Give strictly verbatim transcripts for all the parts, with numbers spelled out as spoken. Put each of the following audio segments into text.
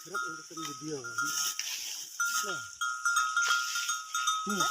Rap interesting video. Nah. Hmm.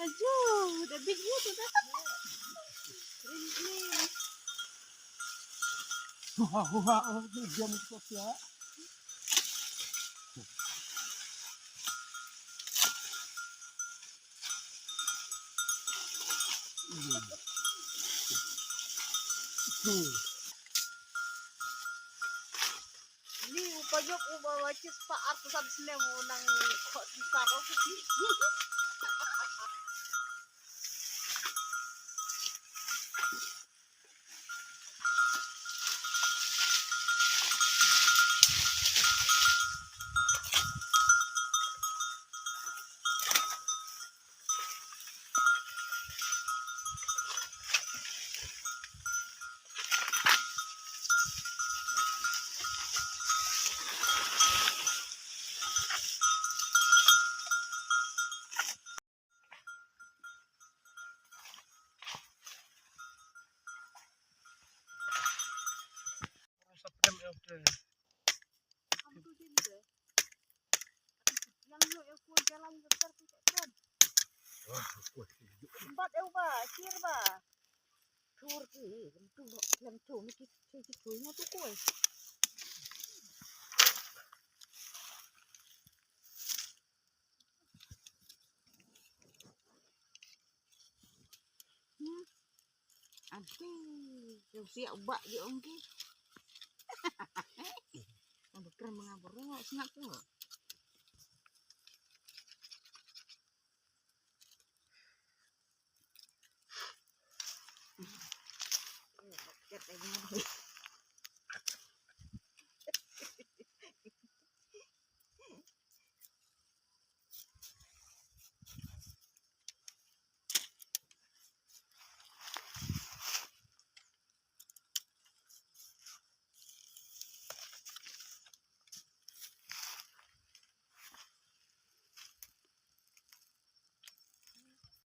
Aduh, dah big tu dah. Huha, huha, oh, ni dia muka siap. Ni u payuk u ba wachis pa artusan snem u nang khot sar. Bat eu ba, kir ba. Tur ki, lem tu, lem tu, mi ki, ki, ki, tu, na tu koi. Hmm. Aduh, jauh siap bak je ong ki. Ang bekerem mengabur, sengap tu. Kat lagi.